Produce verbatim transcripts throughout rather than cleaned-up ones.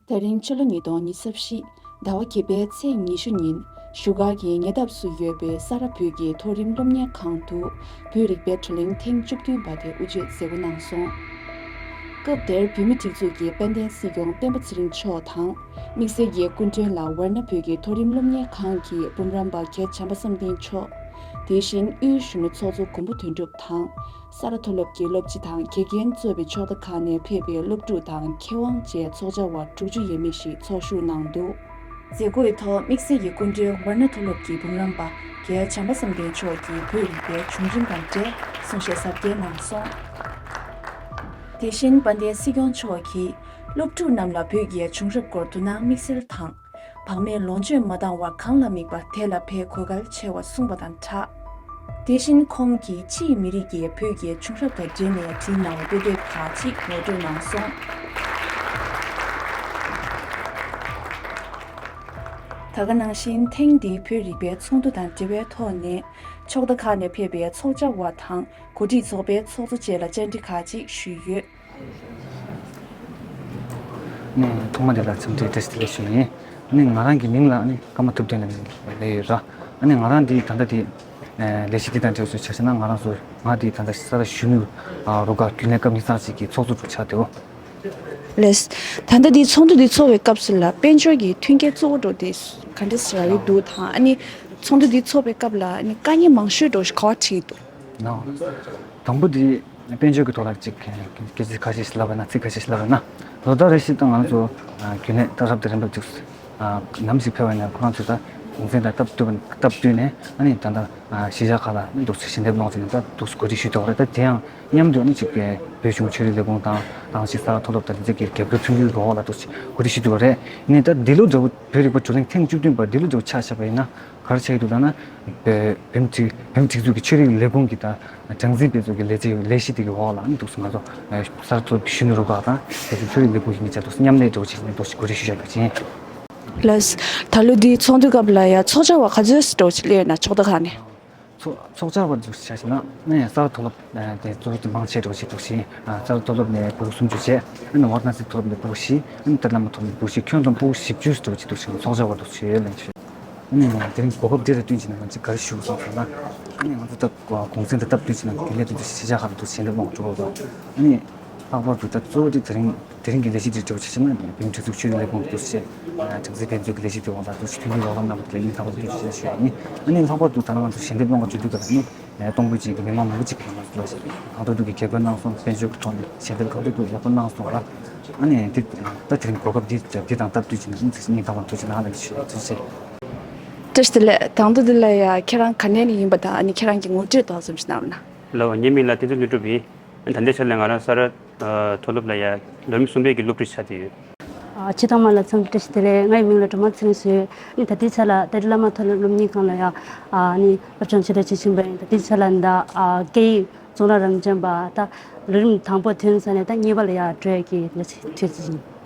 ད་རིང་ཕྱི་ལོ་ཉིས་སྟོང་ཉི་ཤུ་རྩ་བཞི་ཟླ་བ་བརྒྱད་པའི་ཚེས་ཉི་ཤུ་ཉིན་བཞུགས་སྒར་གྱི་ཉེ་འདབས་སུ་ཡོད་པའི་ས་རཱ་བོད་ཀྱི་མཐོ་རིམ་སློབ་གཉེར་ཁང་དུ་བོད་རིག་པའི་བགྲོ་གླེང་ཐེངས་བཅུ་བདུན་པ་དེ་དབུ་འབྱེད་མཛད་སྒོ་གནང་སོང་། སྐབས་དེར་བོད་མི་སྒྲིག་འཛུགས་ཀྱི་དཔལ་ལྡན་སྲིད་སྐྱོང་སྤེན་པ་ཚེ་རིང་མཆོག་དང་། དམིགས་བསལ་གྱི་སྐུ་མགྲོན་ལ་ཝར་ན་བོད་ཀྱི་མཐོ་རིམ་སློབ་གཉེར་ཁང་གི་འབུམ་རམས་པ་རྒན་བྱམས་པ་བསམ་གཏན་མཆོག་དེ་བཞིན་དབུས་གཞོན་ནུ་ཚོགས་གཙོ་མགོན་པོ་དོན་གྲུབ་དང་། ས་རཱ་མཐོ་སློབ་ཀྱི་སློབ་སྤྱི་དང་དགེ་རྒན་གཙོས་པའི་ཕྱོགས་མཐའ་ཁག་ནས་ཕེབས་པའི་སློབ་ཕྲུག་དང་མཁས་དབང་བཅས་ཚོགས་བཅར་བ་དྲུག་ཅུ་ཡས་མས་ཤིག་ཚོགས་ཞུགས་གནང་འདུག་མཛད་སྒོའི་ཐོག་དམིགས་བསལ་གྱི་སྐུ་མགྲོན་ཝར་ན་མཐོ་སློབ་ཀྱི་འབུམ་རམས་པ་རྒན་བྱམས་པ་བསམ་གཏན་མཆོག་གིས་བོད་རིག་པའི་བྱུང་རིམ་དང་འབྲེལ་གསུང་བཤད་ཟབ་རྒྱས་གནང་སོང་། དེ་བཞིན་དཔལ་ལྡན་སྲིད་སྐྱོང་མཆོག་གིས་སློབ་ཕྲུག་རྣམས་ལ་བོད་ཀྱི་བྱུང་རབས་སྐོར་དོ་སྣང་དམིགས་བསལ་དང་། བག་མེད་ལོངས་སྤྱོད་མ་བཏང་བར་གང་ལ་དམིགས་པ་དེ་ལ་ཕན་དགོས་གལ་ཆེ་བ་གསུངས་པ་དང་སྦྲགས། དེ་བཞིན་ཁོང་གིས་ཕྱིའི་མི་རིགས་ཀྱིས་བོད་ཀྱི་བྱུང་རབས་དང་འབྲེལ་ནས་བྲིས་གནང་བའི་དཔེ་དེབ་ཁག་ཅིག་ངོ་སྤྲོད་གནང་སོང་། ད་ག་ནང་བཞིན་ཐེངས་འདིའི་བོད་རིག་པའི་ཚོགས་འདུ་དང་འབྲེལ་བའི་ཐོག་ནས་ཕྱོགས་མཐའ་ཁག་ནས་ཕེབས་པའི་ཚོགས་བཅར་བ་དང་གོ་སྒྲིག་ཚོགས་པའི་ཚོགས་གཙོ་བཅས་ལ་བཅར་འདྲི་ཁག་ཅིག་ཞུས་ཡོད། ནས་ཐོག་མ་དེ་ལ་འཚམས་འདྲི་བཀྲ་ཤིས་བདེ་ལེགས་ཞུ་ཡིན། ནས་ང་རང་གི་མིང་ལ་ནི་ཀརྨ་ཐུབ་བསྟན་ལབ་ནས་ལབ་ཡོད་ར། ཨ་ནི་ང་རང་འདི་ད་ལྟ་དེ་ལས་གཞི་འདི་དང་འབྲེལ་བའི་ཆ་བཞག་ན་ང་རང་ཚོ་ང་འདི་ད་ལྟ་ས་རཱ་གཞོན་ནུ་རུ་ཁག་རྒྱུན་ལས་སྐབས་གཉིས་ཚར་གཅིག་གི་ཚོགས་གཙོ་རུ་ཆགས་བསྡད་ཡོད། ལགས། ད་ལྟ་འདི་ཚོགས་འདུ་འདི་ཚོགས་པའི་སྐབས་སུ་ལ་དཔལ་འབྱོར་གྱི་མཐུན་རྐྱེན་གཙོ་བོ་འགྲོ་དེ་ག་འདྲ་ཟེར་ཡོད་འདུག་དང་ཨ་ནི་ཚོགས་འདུ་འདི་ཚོགས་པའི་སྐབས་ལ་ཨ་ནི་དཀའ་ངལ་མང་ཤོས་འགྲོ་ཞིག་ག་བ་འཕྲད་ཀྱི་འདུག་ནའོ། དང་པོ་དེ་དཔལ་འབྱོར་གྱི་ཐོག་ལ་ཅིག་སྐད་ཆ་ཁ་ཤས་ཤིག་ལབ་པ་ན་ཚིག་ཁ་ཤས་ཤིག་ལབ་པ་ན་ལོ་ལྟར་རེ་བཞིན་ད་ང་ཚོ་རྒྱུན་ལས་ད་རབ་དང་རིམ་པ་ཅིག་ནམ་ཞིག་ཕེབས་པ་ཡིན་ན་ཁོ་རང་ཚོ་ད་གུང་སེང་དང་སྟབས་བསྟུན་སྟབས་བསྟུན་ནས་ཨ་ནི་ད་ལྟ་གཞིས་ཆགས་ཁག་ལ་འདུག་སེ་ཞལ་འདེབས་སློང་བྱས་ནས་ད་འདུག་སེ་གོ་སྒྲིག་ཞུས་ཐུབ་པ་རེད། ད་དེ་ཡང་མཉམ་དུ་ཨ་ནི་ཅིག་བོད་གཞུང་ཆོས་རིག་ལས་ཁུངས་དང་ཏང་གཤིས་ས་རཱ་མཐོ་སློབ་དང་དེ་ཚོ་གི་རྒྱབ་སྐྱོར་མཐུན་འགྱུར་འོག་ལ་འདུག་སེ་གོ་སྒྲིག་ཞུས་ཐུབ་པ་རེད། ཡིན་ནའི་ད་འདི་ལོ་འདྲ་བོ་བོད་རིག་པ་བགྲོ་གླེང་ཐེངས་བཅུ་བདུན་པ་འདི་ལོ་འདྲ་བོ་ཆ་བཞག་པ་ཡིན་ན། ག་རེ་ཆགས་ཀྱི་འདུག་ལབ་ན། བོད་བོད་མི་སྒྲིག་བོད་མི་སྒྲིག་འཛུགས་ཀྱི་ཆོས་རིག་ལས་ཁུངས་ཀྱི་ད་སྦྲང་རྩི་དཔེ་མཛོད་ཀྱི་ལས་བྱེད་ལས་གཞི་དེ་གི་འོག་ལ་ཨ་ནི་འདུག་སེ་ང་ཚོ་ས་རཱ་མཐོ་སློབ་ཀྱི་གཞོན་ནུ་རུ་ཁག་དང་དེ་ཚོ་ཆོས་རིག་ལས་ཁུངས་ཀྱི་མི་ཆ་འདུག་སེ་མཉམ་ལས་འདྲ་བོ་བྱས་ནས་འདུག་སེ་གོ་སྒྲིག་ཞུ་བཞག་ཡོད་ཅིང་། ལགས། ད་ལོ་འདིའི་ཚོགས་འདུའི་སྐབས་ལ་ཡང་ཚོགས་བཅར་བ་ག་ཚོད་འདྲ་བོ་ཅིག་སླེབས་ཡོད་ན་ཕྱོགས་མཐའ་ཁག་ནས། ཚོགས་ཚོགས་བཅར་བ་འདུག་སེ་ཆ་བཞག་ན་ནི་ས་རཱ་མཐོ་སློབ་དེ་གཙོ་བོ་དེ་མང་ཆེ་འདྲ་བོ་ཅིག་འདུག་སེ་ས་རཱ་མཐོ་སློབ་ནས་ཕྲུ་གུ་སུམ་ཅུ་བྱས། ཨ་ནི་ཝཱ་ར་ཎ་སི་མཐོ་སློབ་ནས་ཕྲུ་གུ་བཞི། ཨ་ནི་ཏཱ་ལའི་བླ་མ་མཐོ་སློབ་ནས་ཕྲུ་གུ་བཞི། ཁྱོན་བསྡོམས་ཕྲུ་གུ་བཞི་བཅུ་འདྲ་བོ་ཅིག་འདུག་སེ་ཚོགས་བཅར་བ་འདུག་སེ་ལེན་ཞུས། ཨ་ནི་དེ་རིང་གོ་སྐབས་འདི་དང་བསྟུན་བྱས་ན་ང་ཚོས་ག་རེ་ཞུ་དགོས་སོང་ཟེར་ན། ཨ་ནི་ང་ཚོ་ད་གུང་སེང་དང་སྟབས་བསྟུན་བྱས་ན་རྒྱུན་ལས་དེ་ཚོ་གཞིས་ཆགས་ཁག་ལ་འདུག་སེ་ཞལ་འདེབས་གནང་བ་འགྲོ་དགོས། ཨ་ནི་ལྷག་པར་དུ་ད་གཙོ་བོ་དེ་དེ་རིང་དེ་རིང་གི་ལས་གཞི་འདི་འདྲ་བོ་ཆ་བཞག་ན་བོད་མིའི་སྒྲིག་འཛུགས་ཆོས་རིག་ལས་ཁུངས་འདུག་སེ་སྦྲང་རྩི་དཔེ་མཛོད་ཀྱི་ལས་གཞི་དེ་འོག་ལ་འདུག་སེ་མཐུན་སྒྲིལ་རོགས་རམ་གནང་བ་དེ་ལ་སྙིང་ཐག་པ་ནས་ཐུགས་རྗེ་ཆེ་ཞུ་ཡ་ཡིན། ཨ་ནི་ལྷག་པར་དུ་ད་ང་ཚོ་ཞལ་འདེབས་གནང་བ་བརྒྱུད་དུ་ད་ནི་གཏོང་ཕོད་ཅན་གྱི་མི་མང་མང་པོ་ཅིག་གིས་ང་ཚོ་ལ་གང་ཐུབ་ཐུབ་ཀྱིས་རྒྱབ་སྐྱོར་གནང་སོང་། དཔལ་འབྱོར་གྱི་ཐོག་ནས་ཞལ་འདེབས་གང་ཐུབ་ཐུབ་ཡག་པོ་གནང་སོང་ལ། ཨ་ནི་འདི་ད་དེ་རིང་གོ་སྐབས་འདི་འདི་དང་སྟབས་བསྟུན་བྱས་ནས་སྙིང་ཐག་པ་ནས་ཐུགས་རྗེ་གནང་ལ་ཞུ་ཡ་ཐུགས་རྗེ་ཆེ། བཀྲ་ཤིས་བདེ་ལེགས། དང་ཐོག་འདི་ལ་ཡ་ཁྱེད་རང་ག་ནས་ནས་ཡིན་པ་དང་ཨ་ནི་ཁྱེད་རང་གི་ངོ་སྤྲོད་ཏོག་ཙམ་ཞིག་གནང་རོགས་གནང་། ལགས། ངའི་མིང་ལ་བསྟན་འཛིན་ལྷུན་གྲུབ་ཡིན། ད་ལྟའི་ཆར་ལ་ང་རང་ས་རཱ་མཐོ་སློབ་ལ་ཡ་ལོ་རིམ་གསུམ་པའི་གི་སློབ་ཕྲུག་ཆགས་བསྡད་ཡོད། ཨ། ཆེས་ཐོག་མ་ལ་འཚམས་འདྲི་བཀྲ་ཤིས་བདེ་ལེགས། ངའི་མིང་ལ་སྒྲོལ་མ་ཚེ་རིང་ཟེར། ཨ་ནི་ད་ལྟའི་ཆར་ལ་ཏཱ་ལའི་བླ་མ་མཐོ་སློབ་སློབ་གཉེར་ཁང་ལ་ཡ། ཨ་ནི་སློབ་སྦྱོང་ཆེ་མཐོང་བྱེད་བཞིན་པ་ཡིན། ད་ལྟའི་ཆར་ལ་ད་ཨ་སྐད་ཡིག་གཙུག་ལག་རབ་འབྱམས་པ་ད་ལོ་རིམ་དང་པོ་ཐོན་ཚར་ནས་ད་གཉིས་པ་ལ་ཡ་འགྲོ་ཡ་གི་ལས་བྱེད་ཐོན་ཚར་ཡིན།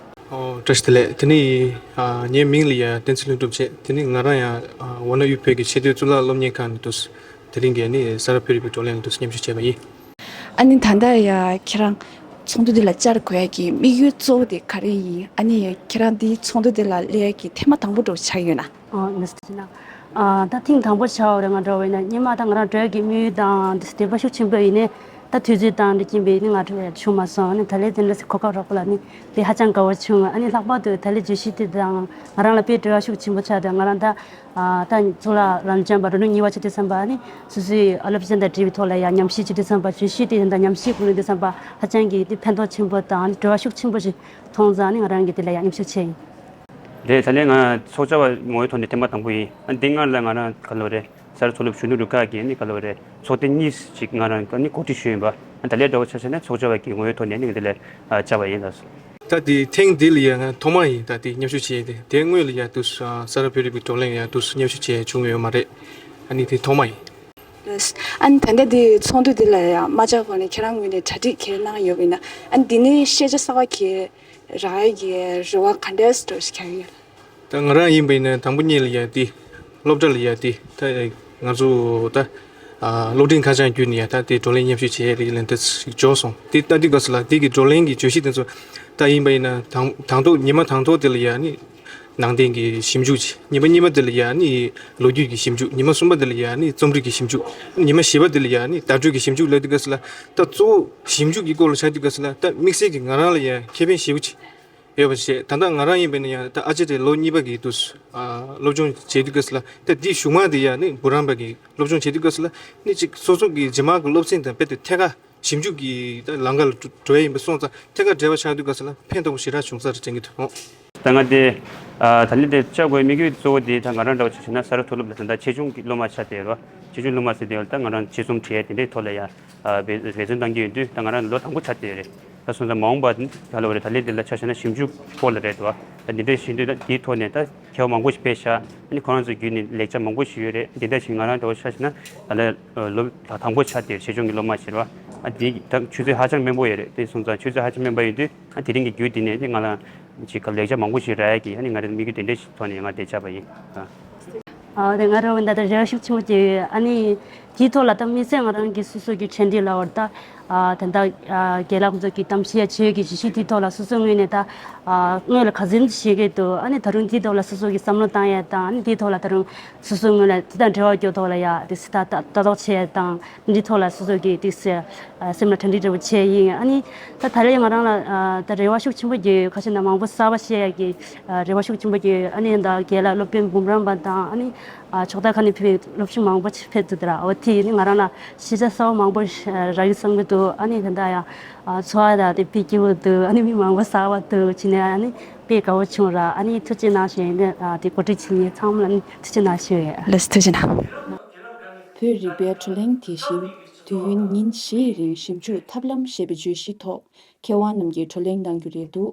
ཨོ། བཀྲ་ཤིས་བདེ་ལེགས། དེ་ནི་ཨ་ངའི་མིང་ལ་ཡ་བསྟན་འཛིན་ལྷུན་གྲུབ་བྱས། དེ་ནི་ང་རང་ཡ་ཨ་ཝཱ་ཎ་དབུས་བོད་ཀྱི་ཆེས་མཐོའི་གཙུག་ལག་སློབ་གཉེར་ཁང་ནས་འདུག་སེ་དེ་རིང་གི་ཨ་ནི་ས་རཱ་བོད་རིག་པའི་བགྲོ་གླེང་ལ་འདུག་སེ་མཉམ་ཞུགས་བྱས་པ་ཡིན། ཨ་ནི་ད་ལྟ་ཡ་ཁྱེད་རང་ཚོགས་འདུ་འདི་ལ་བཅར་དགོས་ཡ་གི་དམིགས་ཡུལ་གཙོ་བོ་དེ་ག་རེ་ཡིན། ཨ་ནི་ཁྱེད་རང་འདི་ཚོགས་འདུ་འདི་ལ་སླེབས་ཡ་གི་ཐེངས་མ་དང་པོ་འདྲ་བོ་ཆགས་ཡོད་ན། ཨ་ནི་ཟེར་ན། ཨ་ད་ཐེངས་དང་པོ་ཆགས་པ་རེད། ང་འདྲ་བོ་ཡིན་ན་སྔོན་མ་ད་ང་རང་འགྲོ་ཡ་གི་དམིགས་ཡུལ་དང་འདོད་པ་ཤུགས་ཆེན་པོ་ཡིན་ནའི་ད་དུས་ཚོད་དང་འདི་རྐྱེན་པས་ནི་ང་འགྲོ་ཡ་བྱུང་མ་སོང་། ཨ་ནི་ད་ལན་དེ་འདྲ་སེ་གོ་སྐབས་རག་པ་ལ་ནི་དེ་ཧ་ཅང་དགའ་བོ་བྱུང་། ཨ་ནི་ལྷག་པར་དུ་ད་ལན་བརྗོད་གཞི་དེ་དང་ང་རང་ལ་དཔེ་འབྲེལ་བ་ཤུགས་ཆེན་པོ་ཆགས་ཏེ་ང་རང་ད། ཨ་ད་གཙུག་ལག་རབ་འབྱམས་པ་རིང་ལུགས་གཉིས་པ་བྱེད་དུས་ཙམ་པ་ནི་སོ་སོའི་ཨ་སློབ་ཚན་དང་འབྲེལ་བའི་ཐོག་ལ་ཡང་ཉམས་ཞིབ་བྱེད་དུས་ཙམ་པ་བརྗོད་གཞི་དེ་དང་ཉམས་ཞིབ་གོ་རིམ་དུས་ཙམ་པ་ཧ་ཅང་གི་དེ་ཕན་ཐོགས་ཆེན་པོ་དང་འབྲེལ་བ་ཤུགས་ཆེན་པོ་ཞིག་མཐོང་ཙང་ནི་ང་རང་གིས་དེ་ལ་ཡང་མཉམ་ཞུགས་བྱས་ཡིན། རེད། ད་ལན་ང་ཚོགས་བཅར་བ་ངོ་བོའི་ཐོག་ནས་ཐེངས་མ་དང་པོ་ཡིན། ཨ་འདི་སྔར་ལ་ང་རང་ག་ལབ་རེད། ས་རཱ་མཐོ་སློབ་གཞོན་ནུ་རུ་ཁག་གིས་ནི་ག་ལབ་རེད། ཚོགས་ཐེངས་གཉིས་ཤིག་ང་རང་ནི་གོ་སྒྲིག་ཞུས་ཡིན་པ། ཨ་ད་ལན་འདྲ་བོ་ཆ་བཞག་ན་ཚོགས་བཅར་བ་གི་ངོ་བོའི་ཐོག་ནས་ནི་ང་འདི་ལ་བཅར་བ་ཡིན་ལགས། ད་དེ་ཐེངས་འདི་ལ་ཡང་ཐོག་མ་ཡིན། ད་དེ་མཉམ་ཞུགས་བྱས་ཏེ་དེ་སྔོན་ལ་ཡང་དུས་ས་རཱ་བོད་རིག་པའི་བགྲོ་གླེང་ཡང་དུས་མཉམ་ཞུགས་བྱས་བྱུང་ཡོད་མ་རེད། ཨ་ནི་དེ་ཐོག་མ་ཡིན། ལགས། ཨ་ནི་ད་ལྟ་དེ་ཚོགས་འདུ་འདི་ལ་ཡང་མ་བཅར་གོང་ནས་ཁྱེད་རང་ངོས་ནས་གྲ་སྒྲིག་གལ་གནང་ཡོད་པ་ཡིན་ན། ཨ་ནི་འདི་ནས་ཤེས་བྱ་གསར་པ་གལ་རག་ཡ་གི་རེ་བ་ག་འདྲས་འདྲ་ཞིག་བྱ་གི་ཡོད། ད་ང་རང་ཡིན་པ་ཡིན་ན་དང་པོ་ཉིད་ལ་ཡ་དེ་སློབ་གྲྭ་ལ་ཡ་དེ་ད་ང་ཚོ་ད་ ཨ་གློག་འཕྲིན་ཁ་བྱང་བརྒྱུད་ནས་ཡང་ད་དེ་བགྲོ་གླེང་མཉམ་ཞུགས་བྱེད་ཡས་ལ་ལན་དེ་ཞིག་འབྱོར་སོང་། དེ་ལྟ་དུས་སྐབས་སུ་ལ་དེ་གི་བགྲོ་གླེང་གི་བརྗོད་གཞི་དེ་ཚོ་ད་ཡིན་པ་ཡིན་ན་དང་དང་ཐོག་ཉི་མ་དང་ཐོག་དེ་ལ་ཡ་ནི་ནང་བསྟན་གྱི་ཞིབ་འཇུག་བྱས། ཉི་མ་གཉིས་པ་དེ་ལ་ཡ་ནི་ལོ་རྒྱུས་ཀྱི་ཞིབ་འཇུག་ཉི་མ་གསུམ་པ་དེ་ལ་ཡ་ནི་རྩོམ་རིག་གི་ཞིབ་འཇུག་ཉི་མ་བཞི་པ་དེ་ལ་ཡ་ནི་བརྡ་སྤྲོད་ཀྱི་ཞིབ་འཇུག་ལབ་དུས་སྐབས་སུ་ལ་ད་གཙོ་བོ་ཞིབ་འཇུག་གི་སྐོར་ལ་ཆགས་དུས་སྐབས་སུ་ལ་ད་དམིགས་བསལ་གྱི་ང་རང་ལ་ཡ་ཁེ་ཕན་ཞེ་པོ་ཅིག་ཡོད་པ་བྱས། ད་ལྟ་ང་རང་ཡིན་པས་ན་ཡང་ད་ཨ་ཅེ་དེ་ལོ་གཉིས་པ་གི་དུས་སུ་ཨ་སློབ་སྦྱོང་བྱེད་དུས་སྐབས་སུ་ལ་ད་འདི་གཞུག་མ་དེ་ཡང་ནི་འབུམ་རམས་པ་གི་སློབ་སྦྱོང་བྱེད་དུས་སྐབས་སུ་ལ་ནི་གཅིག་སོ་སོ་གི་རྗེས་མ་གི་སློབ་ཚན་དང་རྦད་དེ་ཐད་ཀར་ཞིབ་འཇུག་གི་ད་ལམ་ཁ་ལ་འགྲོ་འགྲོ་ཡ་ཡིན་པ་སོང་ཙང་ཐད་ཀར་འབྲེལ་བ་ཆགས་དུས་སྐབས་སུ་ལ་ཕན་ཐོགས་པོ་ཞེ་དྲག་བྱུང་ས་རེད་དྲན་གྱི་འདུག་ཨོ། ད་ང་དེ་ཨ་ད་ལན་དེ་བཅར་དགོས་དམིགས་ཡུལ་གཙོ་བོ་དེ་ད་ང་རང་འདྲ་བོ་ཆ་བཞག་ན་ས་རཱ་མཐོ་སློབ་ལ་ད་ལྟ་ཆེད་སྦྱོང་གི་སློབ་མ་ཆགས་བསྡད་ཡོད་རེད་བ། ཆེད་སྦྱོང་སློབ་མ་ཟེར་དུས་ད་ང་རང་ཆེད་རྩོམ་བྲིས་ཡ་དེ་འདྲའི་ཐོག་ལ་ཡ། ཨ་འབད་འབད་བརྩོན་གཏང་གི་ཡོད་དུས་ད་ང་རང་ལོ་དང་པོ་ཆགས་བསྡད་ཡོད་རེད། ད་སོང་ཙང་མ་འོངས་པ་ནི་ག་ལབ་དགོས་རེད། ད་ལན་དེ་ལ་ཆ་བཞག་ན་ཞིབ་འཇུག་སྐོར་ལ་རེད་དོ། ད་འདི་འདྲ་ཞིག་འདུག་ད་འདིའི་ཐོག་ནས་ད་མཁས་པ་མང་པོ་ཞིག་ཕེབས་ཤག་ཨ་ནི་ཁོ་རང་ཚོའི་བརྒྱུད་ནས་ལེགས་ཆ་མང་པོ་ཞིག་ཡོད་རེད། འདི་འདྲ་ཞིག་ང་རང་འདྲ་བོ་ཆ་བཞག་ན་ད་ལན་ལོ་དང་པོ་ཆགས་བསྡད་ཡོད་རེད། ཆེད་སྦྱོང་གི་སློབ་མ་ཞིག་རེད་བ། ཨ་འདི་ད་ཆུ་ཚོད་ཧ་ཅང་དམན་པོ་ཡོད་རེད། དེ་སོང་ཙང་ཆུ་ཚོད་ཧ་ཅང་དམན་པ་ཡོད་དུས་ཨ་དེ་རིང་གི་བརྒྱུད་འདི་ནས་ནི་ང་ལ་ཅིག་ག་ལེགས་ཆ་མང་པོ་ཞིག་རག་ཡ་གི་ཨ་ནི་ང་རང་དམིགས་ཡུལ་དེ་འདྲ་ཞིག་ཐོག་ནས་ང་འདིར་བཅར་བ་ཡིན། ཨ། ཨ་དེ་ང་རང་ད་ལྟ་རེ་བ་ཤུགས་ཆེན་པོ་བྱེད་ཡོད། ཨ་ནི་དེའི་ཐོག་ལ་ད་དམིགས་བསལ་ང་རང་གི་སོ་སོ་གི་འཕྲིན་སྒྲིག་ལ་བར་ད་ཨ་ད་ལྟ་ཨ་རྒན་ལགས་ཁོང་ཚོ་གི་གཏམ་བཤད་བྱེད་ཀྱི་གཞི་གཞི་དེའི་ཐོག་ལ་སོ་སོའི་ངོས་ནས་ད་ཨ་སྔོན་ལ་ག་ཚོད་བྱེད་ཀྱི་འདུག་ཨ་ནི་ད་རུང་དེའི་ཐོག་ལ་སོ་སོ་གི་བསམ་བློ་བཏང་ཡ་དང་ཨ་ནི་དེའི་ཐོག་ལ་ད་རུང་སོ་སོའི་ངོས་ལ་དེ་དང་འབྲེལ་བ་རྒྱུ་ཐོག་ལ་ཡ་དེ་སི་ད་ལྟ་ལྟ་རྟོག་བྱེད་ཡ་དང་། འདི་ཐོག་ལ་སོ་སོ་གི་ཏིག་སེ་ཨ་སེམས་ལ་གྲ་སྒྲིག་འདྲ་པོ་བྱས་ཡིན། ཨ་ནི་ད་ད་རེས་ང་རང་ལ་ཨ་ད་རེ་བ་ཤུགས་ཆེན་པོ་ཡོད། ཁ་ཤས་ན་མང་པོ་གསར་པ་བཤད་ཡ་གི་ཨ་རེ་བ་ཤུགས་ཆེན་པོ་ཡོད། ཨ་ནི་ད་རྒན་ལགས་སློབ་དཔོན་འབུམ་རམས་པ་དང་ཨ་ནི་ཨ་ཕྱོགས་མཐའ་ཁག་ནས་ཕེབས་པའི་སློབ་ཕྲུག་མང་པོ་ཕེབས་འདུག་དེ་ར་འོ་དེ་ནི་ང་རང་ལ་ཤེས་བྱ་གསར་པ་མང་པོ་རག་གི་བསམ་གི་འདུག་ཨ་ནི་ད་ད་ཡང་ཨ་འཚོ་བ་ད་དེ་དཔེ་སྐྱིད་པོ་འདུག་ཨ་ནི་མི་མང་པོ་གསར་པ་འདུག་བྱས་ནས་ཨ་ནི་དཔེ་དགའ་པོ་བྱུང་ར། ཨ་ནི་ཐུགས་རྗེ་གནང་ཞུ་ཡིན། ཨ་དེ་གོ་སྒྲིག་བྱེད་མཁན་ཚང་མ་ལ་ནི་ཐུགས་རྗེ་གནང་ཞུ་ཡིན། ལགས་སོ་ཐུགས་རྗེ་གནང་། བོད་རིག་པའི་བགྲོ་གླེང་དེ་བཞིན་དུས་ཡུན་ཉིན་བཞིའི་རིང་ཞིབ་འཇུག་ཐབས་ལམ་ཞེས་པའི་བརྗོད་གཞིའི་ཐོག་མཁས་དབང་རྣམས་ཀྱིས་བགྲོ་གླེང་གནང་རྒྱུ་རེད་འདུག